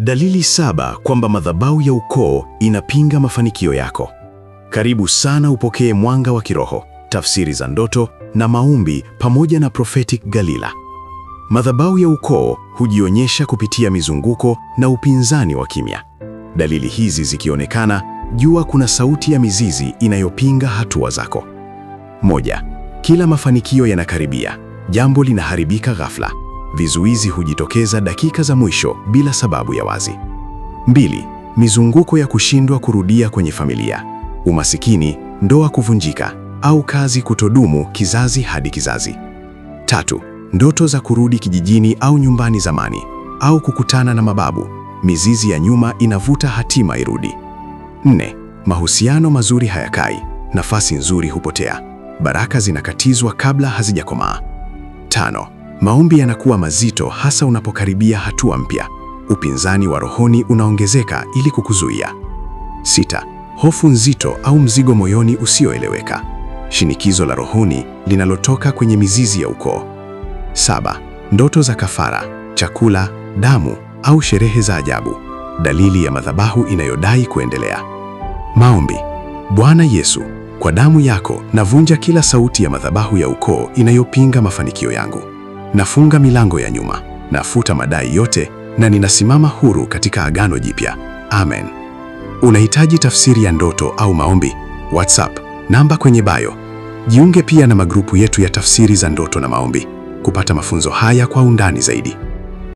Dalili 7 kwamba madhabahu ya ukoo inapinga mafanikio yako. Karibu sana upokee mwanga wa kiroho, tafsiri za ndoto na maombi pamoja na Prophetic Galila. Madhabahu ya ukoo hujionyesha kupitia mizunguko na upinzani wa kimya. Dalili hizi zikionekana, jua kuna sauti ya mizizi inayopinga hatua zako. 1. Kila mafanikio yanakaribia, jambo linaharibika ghafla. Vizuizi hujitokeza dakika za mwisho bila sababu ya wazi. 2. Mizunguko ya kushindwa kurudia kwenye familia, umasikini, ndoa kuvunjika au kazi kutodumu kizazi hadi kizazi. 3. Ndoto za kurudi kijijini au nyumbani zamani au kukutana na mababu. Mizizi ya nyuma inavuta hatima irudi. 4. Mahusiano mazuri hayakai, nafasi nzuri hupotea, baraka zinakatizwa kabla hazijakomaa. 5. Maombi yanakuwa mazito hasa unapokaribia hatua mpya. Upinzani wa rohoni unaongezeka ili kukuzuia. 6. Hofu nzito au mzigo moyoni usioeleweka. Shinikizo la rohoni linalotoka kwenye mizizi ya ukoo. 7. Ndoto za kafara, chakula, damu au sherehe za ajabu. Dalili ya madhabahu inayodai kuendelea. Maombi. Bwana Yesu, kwa damu yako navunja kila sauti ya madhabahu ya ukoo inayopinga mafanikio yangu. Nafunga milango ya nyuma, nafuta madai yote na ninasimama huru katika agano jipya. Amen. Unahitaji tafsiri ya ndoto au maombi? WhatsApp namba kwenye bio. Jiunge pia na magrupu yetu ya tafsiri za ndoto na maombi kupata mafunzo haya kwa undani zaidi.